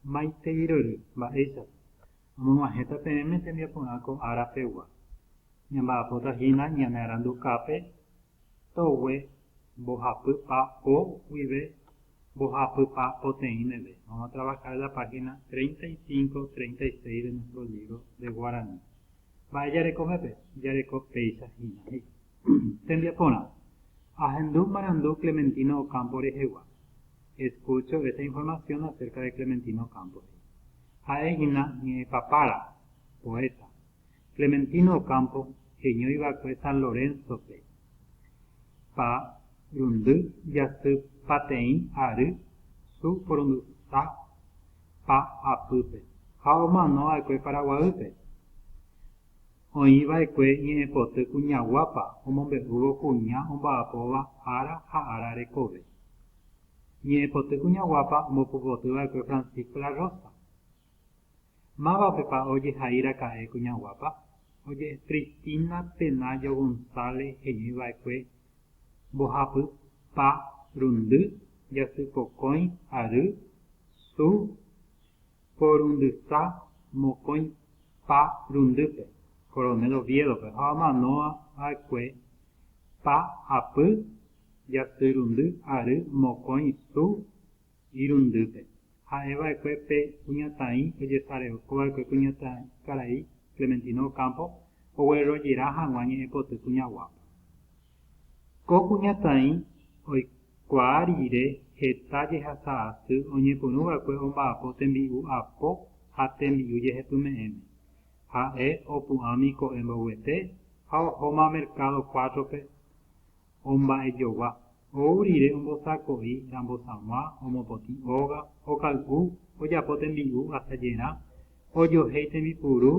Maitei rory, mba'éichapa? Amog̃uahẽta peẽme tembiaporã ko ára pegua. Ñamba'apóta hína ñane arandukápe togue mbohapypa po guive mbohapypa poteĩ meve. Vamos a trabajar la página 35, 36 de nuestro libro de guaraní. Mba'e jareko mépe? Jareko péicha hína, he'i. Tembiaporã. Ahendu marandu Clementino Ocampo rehegua. Escucho esa información acerca de Clementino Ocampo, he'i. Ha'e hína ñe'ẽpapára, poeta. Clementino Ocampo heñóiva'ekue San Lorenzo-pe, pa rundy jasy pateĩ ary su porundysa pa apýpe, ha omano'akue Paraguaýpe. Oĩva'ekue ñe'ẽpoty kuñaguápa omombe'úvo kuña omba'apóva ára ha ára rekove. Ñe'ẽpoty kuñaguápa ombopupotyva'ekue Francisco Larrosa. Mávapepa ojehai raka'e kuñaguápa? Oje Cristina Penayo González heñoiva'ekue mbohapypa rundy jasypokõi ary su porundysa mokõi pa rundýpe, Coronel Oviedo-pe, ha omanóva'ekue pa apy jasyrundy ary mokõi su irundýpe. Ha'eva'ekue pe kuñataĩ ojesarekova'ekue kuñataĩ karai Clementino Ocampo oguerojera hag̃ua ñe'ẽpoty kuñaguápe. Ko kuñataĩ oikuaa rire heta jehasa asy oñepyrũva'ekue omba'apo tembi'u apo ha tembi'u jehepyme'ẽme. Ha'e opu'ãmi ko'ẽ mbovyete ha ohóma Mercado Cuatro-pe omba'ejogua. Ou rire ombosako'i rambosag̃ua, omopotĩ óga, okay'u, ojapo tembi'u asajerã, ojohéi tembipuru,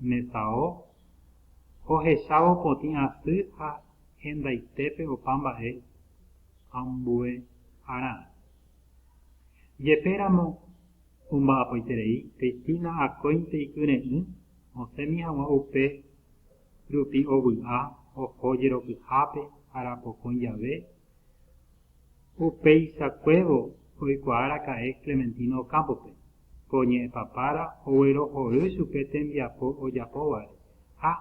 mesao, Ohechávo potĩ asy ha hendaitépe opa mba'e ambue arã. Jepe ramo omba'apoiterei, Cristina akóinte ikyre'ỹ osẽmi hag̃ua upe rupi ovy'a oho jerokyhápe arapokõi jave, upeichakuévo oikuaa raka'e Clementino Ocampo-pe. Ko ñe'ẽpapára oguerohory chupe tembiapo ojapóvare ha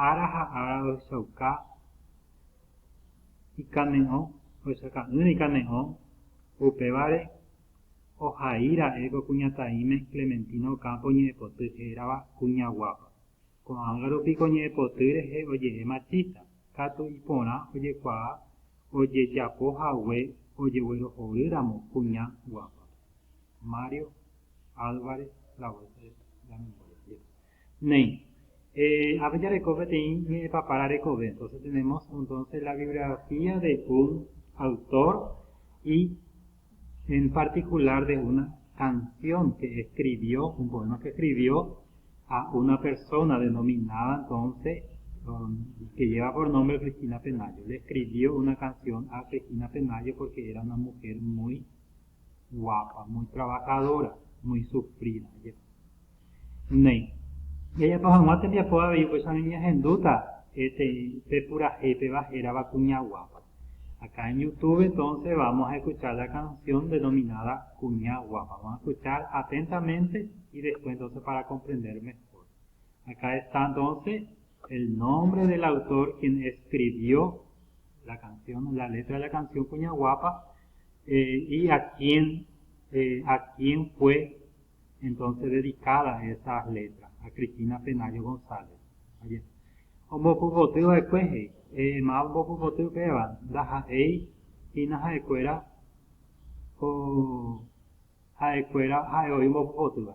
ára ha ára ohechauka ikane'õ, ohechaka'ỹre ikane'õ, upévare ohai ra'e ko kuñataĩme Clementino Ocampo ñe'ẽpoty hérava Kuña Guapa. Ko'ág̃a rupi ko ñe'ẽpoty rehe oje'e machista, katu iporã ojekuaa ojejapo hague ojeguerohorýramo kuña guápape. Mario Álvarez la voz de la memoria. Néi, eh, ápe jareko peteĩ ñe'ẽpapára rekove. Entonces tenemos entonces la bibliografía de un autor y en particular de una canción que escribió, un poema que escribió a una persona denominada entonces, que lleva por nombre Cristina Penayo. Le escribió una canción a Cristina Penayo porque era una mujer muy guapa, muy trabajadora, muy sufrida. Néi. Jajapo hag̃ua tembiapo avei upéicha ñahendúta pe purahéipeva hérava Kuña Guapa. Acá en YouTube entonces vamos a escuchar la canción denominada Kuña Guapa. Vamos a escuchar atentamente y después entonces para comprender mejor. Acá está entonces el nombre del autor quien escribió la canción, la letra de la canción Kuña Guapa eh, y a quién, eh, a quién fue entonces dedicada esa letra, a Cristina Penayo González. Oye, ombopupoty va'ekue he'i, eh, máva ombopupoty upéva, ndaha'éi hína ha'ekuéra o ha'ekuéra ha'e voi ombopupotýva,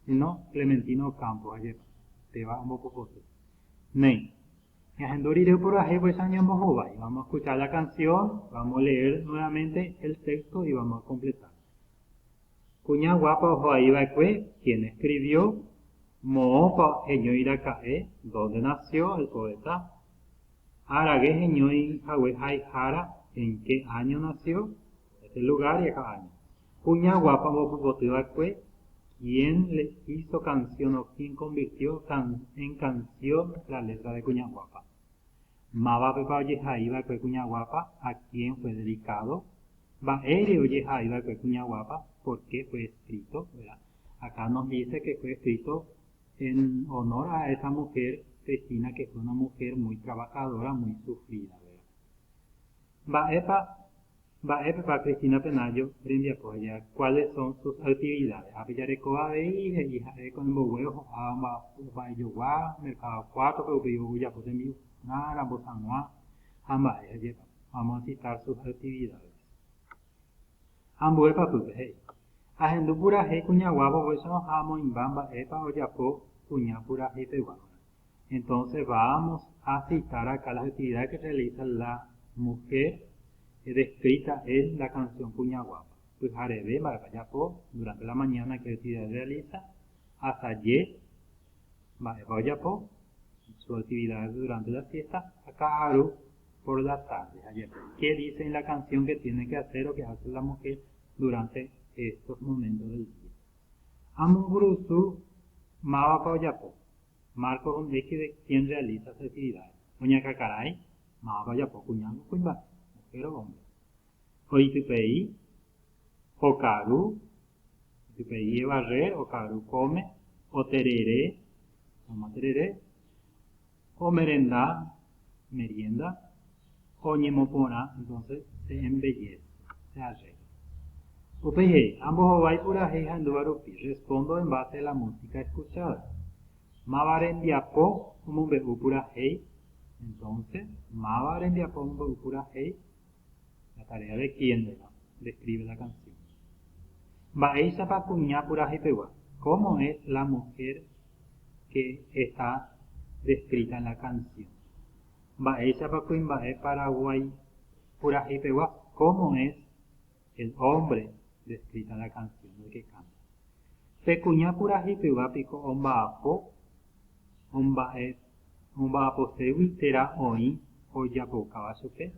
sino Clementino Ocampo ajépa, péva ombopupoty. Néi. Ñahendu rire opurahéi upéicha ñambohovái. Vamos a escuchar la canción, vamos a leer nuevamente el texto y vamos a completar. Kuña guápa ohoai va'ekue, quién escribió, moõpa heñói raka'e, dónde nació el poeta, arage heñói hague haihára, en qué año nació, este lugar y acá año. Kuña guápa ombopupoty va'ekue, quién le hizo canción o quién convirtió en canción la letra de Kuña guápa. Mávapepa ojehai va'ekue Kuña guápa, a quién fue dedicado. Mba'ére ojehai va'ekue Kuña guápa, por qué fue escrito, verdad. Acá nos dice que fue escrito en honor a esa mujer, Cristina, que fue una mujer muy trabajadora, muy sufrida, ¿verdad? Mba'épa, mba'épepa Cristina Penayo rembiapo aja, ¿cuáles son sus actividades? Ápe jareko avei he'i ha'e ko'ẽmbogue ohoha mba'ejogua mercado 4-pe upéi ojapo tembi'urã, rambosag̃ua ha mba'e ajépa. Vamos a citar sus actividades. Ambue papýpe he'i. Ahendu purahéi kuña guápo upéicharõ ha amoĩmba mba'épa ojapo kuña purahéipegua. Entonces vamos a citar acá las actividades que realiza la mujer descrita en la canción Kuña Guapa. Pyhareve mba'épa ojapo durante la mañana qué actividad realiza, asaje mba'épa ojapo su actividad durante la siesta, ha ka'aru por la tarde. ¿Qué dice en la canción que tiene que hacer o que hace la mujer durante estos momentos del día? Amongurusu mávapa ojapo. Marco con X de quién realiza esa actividad. Oñakãkarãi, mávapa ojapo, kuña o kuimba'e, mujer o hombre. Oitypei, okaru, oitypei ebarrer, okaru come, oterere, toma tereré, omerenda, merienda, oñemoporã, entonces se embellece, se arregla. Upéi he'i, ambohovái purahéi ahendúva rupi, respondo en base a la música escuchada. Máva rembiapo omombe'u purahéi, entonces, máva rembiapo omombe'u purahéi, la tarea de quién, ¿verdad? Describe la canción. Mba'éichapa kuña puraheipegua, ¿cómo es la mujer que está descrita en la canción? Mba'éichapa kuimba'e Paraguái puraheipegua, ¿cómo es el hombre descrita en la canción el que canta? Pe kuña puraheipegua piko omba'apo omba'e omba'aposégui térã oĩ ojapokáva chupe.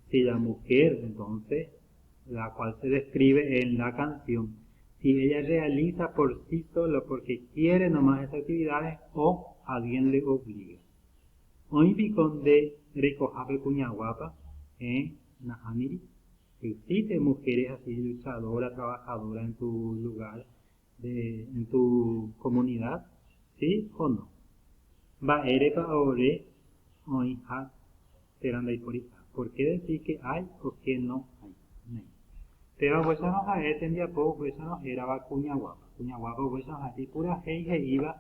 Si la mujer, entonces, la cual se describe en la canción, si ella realiza por sí solo porque quiere nomás esas actividades o alguien le obliga. Oĩ piko nde reikohápe kuña guápa, eh, nahániri. Existen mujeres así luchadoras, trabajadoras en tu lugar, de, en tu comunidad, ¿sí o no? Mba'érepa ore oĩha térã ndaiporiha. ¿Por qué decir que hay o que no hay? Néi. Péva upéicharõ ha'e tembiapo upéicharõ hérava kuña guápa. Kuña guápa upéicharõ ha'e ipurahéi he'íva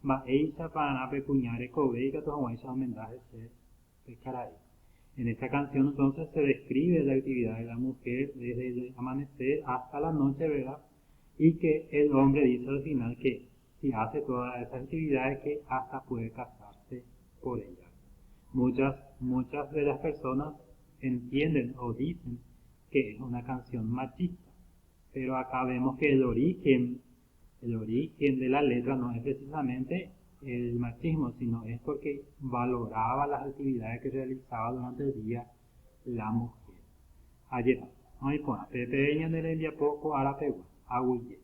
mba'éichapa pe kuña rekove ikatu hag̃uáicha omenda hese pe karai. En esta canción entonces se describe la actividad de la mujer desde el amanecer hasta la noche, ¿verdad? Y que el hombre dice al final que si hace todas esas actividades que hasta puede casarse por ella. Muchas, muchas de las personas entienden o dicen que es una canción machista, pero acá vemos que el origen de la letra no es precisamente el machismo, sino es porque valoraba las actividades que realizaba durante el día la mujer. Ayer, oĩ porã, pepe ñane rembiapo ko árapegua, aguyje.